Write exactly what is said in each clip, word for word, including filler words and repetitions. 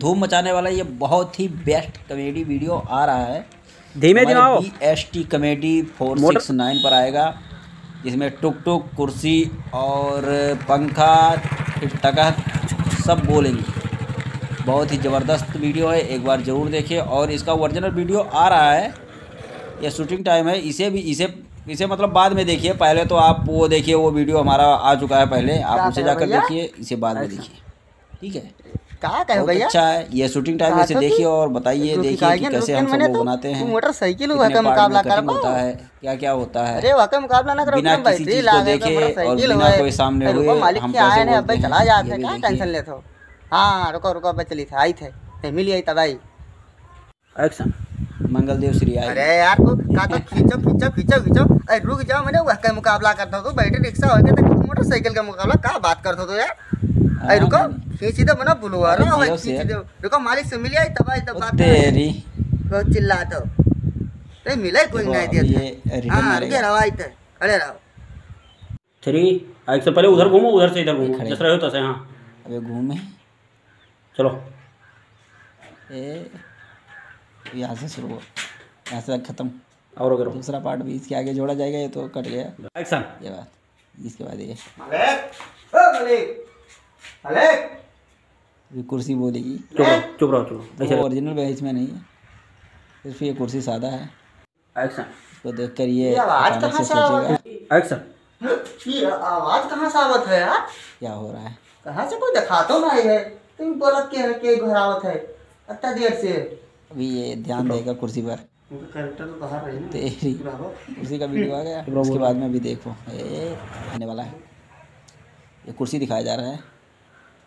धूम मचाने वाला ये बहुत ही best comedy video आ रहा है धीमे धीमे हमारे आओ। B S T comedy मोटर four six nine पर आएगा, जिसमें टुक टुक, कुर्सी और पंखा, फिर तकहत सब बोलेंगे। बहुत ही ज़बरदस्त video है, एक बार ज़रूर देखिए। और इसका original video आ रहा है, ये shooting time है, इसे भी, इसे, इसे मतलब बाद में देखिए। पहले तो आप वो देखिए, वो video हमारा आ चुका है पहले, आप क्या उसे कहे जाकर भैया? देखिए, इसे बाद में अच्छा। देखिए। ठीक है? का कहे बहुत भैया? अच्छा है, ये shooting time कहा इसे था देखिए कि और बताइए, रुकी देखिए कि काहे कैसे रुके हम सब मने लोग तो बनाते हैं, मोटरसाइकिल हुआ कितने का part में मुकाबला cutting करबो। होता है, क्या क्या होता है, अरे वह का मुकाबला ना करो, बिना एकदम किसी बैटरी चीज़ को लागे, देखे और मोटरसाइकिल बिना हुआ है। कोई सामने अरे रुको, हुए मालिक हम के आए कैसे ने, बोलते अबे हैं, चला जात ये है, भी का देखिए। Tension लेत हो? हाँ, रुको, रुको, अबे चली थे, आई थे, ए, मिल आई तब आई। Action। मंगल देव श्री आई। अरे यार, तू का तो खींचो, खींचो, खींचो, खींचो। अरे रुक जाओ, मने वह का मुकाबला करत हो तू, बैटरी रिक्शा हो गया, तो मोटरसाइकिल का मुकाबला, का बात करत हो तू यार? अरे हाँ, रुको, मने खींच दे, मने बुलवा रहा अरे हूँ, जियो खींच से। दे। रुको, मालिक से मिल आई, तब आई, तब ओ बात तेरी। बहुत चिल्लात हो। तो मिले कोई देखो, नहीं अब दिया ये था। Return हाँ, मारेगा। रुके रहो, आई थे, खड़े रहो। Three, action। पहले उधर घूमो, उधर से इधर घूमो, खड़े। जैसे रहे हो तैसे, हाँ। अबे घूमे। चलो। ए, यहाँ से शुरू हो, यहाँ से खत्म। और करो। दूसरा part भी इसके आगे जोड़ा जाएगा, ये तो कट गया। Action। ये बात, इसके बाद ये। मालिक, ओ मालिक, मालिक। ये कुर्सी बोलेगी। चुप रहो, चुप रहो, चुप रहो। ऐसे वो original भी इसमें नहीं है, सिर्फ ये कुर्सी सादा है। Action। इसको देखकर ये ये आवाज अचानक कहाँ से से आवत सोचेगा। है? Action। ये आवाज कहाँ से आवत है यार? क्या हो रहा है? कहाँ से कोई दिखा तो नहीं है? तुम बोलत के है, के घुरावत है इतना देर से? अभी ये ध्यान देगा कुर्सी पर। उनका character तो बाहर रही ना। तेरी कुर्सी का video आ गया, उसके बाद में अभी देखो, ए, आने वाला है। ये कुर्सी दिखाया जा रहा है।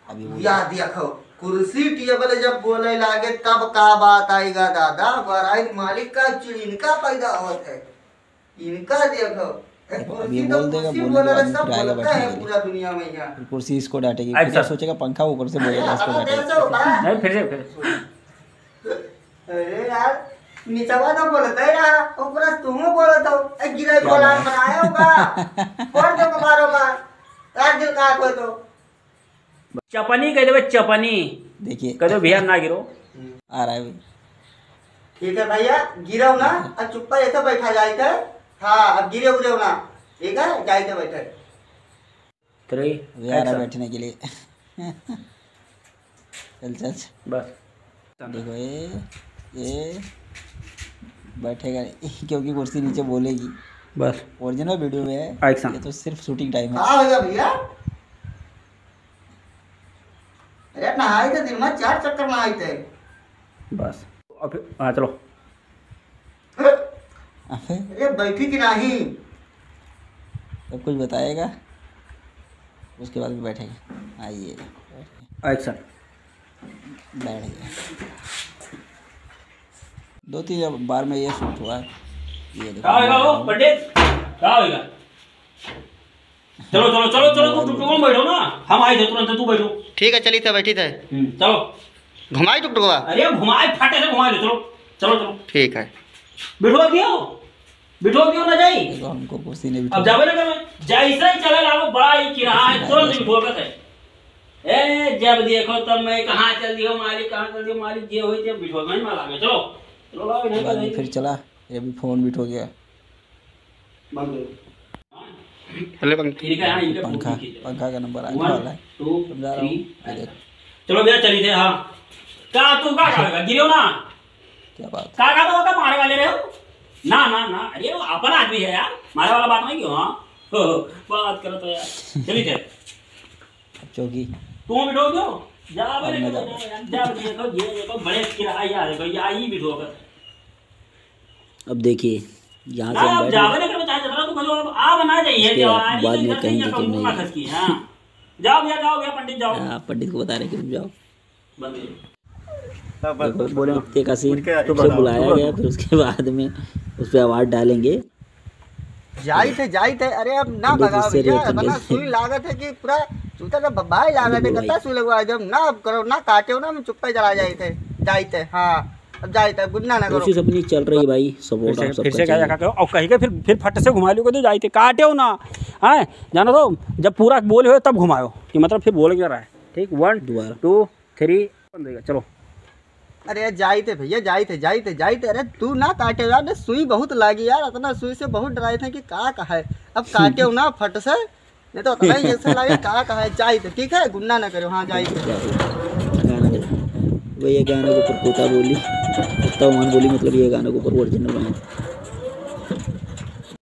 अभी वो या देखो, कुर्सी टेबल जब बोले लागे तब का बात आएगा दादा, बराइर मालिक का चिड़ इनका पैदा होत है। इनका देखो, ए, देखो, अब कुर्सी ये तो बोल देगा, कुर्सी बोलने के बोला बाद रे, में सब फिर आएगा बोलता बैठने है के लिए। पूरा दुनिया में यहाँ। फिर कुर्सी इसको डांटेगी, फिर ये सोचेगा पंखा ऊपर से बोलेगा, इसको डांटेगी। ऐसा होता है। नहीं, फिर से, फिर से। अरे यार, निचवा तो बोलता है यार, ऊपर से तुम बोलत हो। ए, गिरे क्या बोला बात है? बनाया होगा। कौन तो मारो का? यार दिल का कोई तो। चपनी कह देवे, चपनी। देखिए। कह दो भैया ना गिरो। आ रहा है अभी। ठीक है भैया, गिरो ना, अब चुप्पा ऐसे बैठा जाए थे। हाँ, अब गिरे उरे ना, ठीक है, जाए थे बैठे। Three, अभी आ रहा है action। बैठने के लिए। चल, चल, चल। बस। देखो, ये, ये बैठेगा नहीं, क्योंकि कुर्सी नीचे बोलेगी। बस। Original video में है। Action। ये तो सिर्फ shooting time है। का हो गया भैया? अरे, नहाए थे, दिन में चार चक्कर नहाए थे। बस। अब, हाँ, चलो। अबे। अरे, बैठी कि नहीं? सब कुछ बताएगा, उसके बाद में बैठेगा। आइए, बैठ गए। Action। बैठ गए। दो तीन बार में ये shoot हुआ है। ये देखो। का होइगा हो, पंडित? का होइगा? चलो, चलो, चलो, चलो, तू टुकटुक में बैठो ना, हम आए थे तुरंत, तू बैठो। ठीक है, चली थे, बैठी थे। हम्म, चलो। घुमाई टुकटुकवा? अरे, घुमाए, फटे से घुमा लो, चलो, चलो, चलो। ठीक है। बिठवा दियो, बिठवा दियो ना जाई। देखो, हमको कुर्सी नहीं अब बिठा। जावे ना करवे, जैसे ही चले लागो, बड़ा ही किराया है, तुरंत बिठवा के। ए, जब देखो तब मैं कहाँ चल दियो मालिक, कहाँ चल दियो मालिक, जे होई ते बिठवा में माला में, चलो। चलो, लाओ, इधर बाद में चलो। फिर चला, ये भी फोन बिठो गया। बंद करो। पहले पंखा। इनका यहाँ, इनका पंखा, फोन खींच लो। पंखा का नंबर आने वाला है। One, two, समझा रहा हूँ, three, ये देखो। चलो भैया, चलिए, हाँ। का तू का करेगा? गिरो ना। क्या बात? का, का तो का मारे वाले रहे हो? ना, ना, ना, अरे वो अपन आदमी है यार, मारे वाला बात नहीं क्यों, हाँ? बात करो तो यार। चलिए थे। अब चौकी। तू बिठो दो। जा अब बे, मैं जा। जा, जा, देखो, ये देखो, बड़े किराया देखो, या ही बिठो कर। अब देखिए, यहाँ से ना, हम अब बैठे जावे हैं। ना करो, चाहे जितना तू करो, अब आप ना जाइए, इसके जवान, बाद ये में घर से कहेंगे यहाँ कि कम नहीं। ना खसकी, हाँ। जाओ भैया, जाओ भैया, पंडित जाओ। हाँ, पंडित को बता रहे कि तुम जाओ। बंद करो। देखो, बोले हफ्ते का scene, उनके फिर से बुलाया गया, फिर उसके बाद में उस पे award डालेंगे। जाइत है, जाइत है, अरे अब ना पंडित भगाओ गुस्से भैया, रहे, इतना पंडित। सुई लागत है कि पूरा जूता का बब्बाई लागत है, बोलो भाई। कितना सुई लगवा, जब ना करो, ना काटे हो ना, हम चुप्पे चला जाइत है, जाइत है, हाँ। अब जाए तब गुन्ना ना करो। कोशिश अपनी चल रही है भाई, support फिर से, आप सबका फिर से क्या चाहिए। क्या कहो? और कहीं के फिर, फिर फट से घुमा लियो, तो जाए थे, काटे हो ना, हैं? जानो तो, जब पूरा बोले हो तब घुमायो, कि मतलब फिर बोले क्या रहा है, ठीक? One, दोबारा। Two, three, बंद हो गया, चलो। अरे जाइत है भैया, जाइत है, जाइत है, जाइत है। अरे तू ना काटे यार, ने सुई बहुत लागी यार, इतना सुई से बहुत डराइत है कि का कहे। अब काटे ना फट से, नहीं तो उतना ही ऐसे लागे का कहे। जाइत है, ठीक है, गुन्ना ना करो। हाँ, जाइत है। गाना गाओ। भैया गाना के ऊपर कोता बोली, कोता मान बोली, मतलब ये गाना के ऊपर ओरिजिनल मान।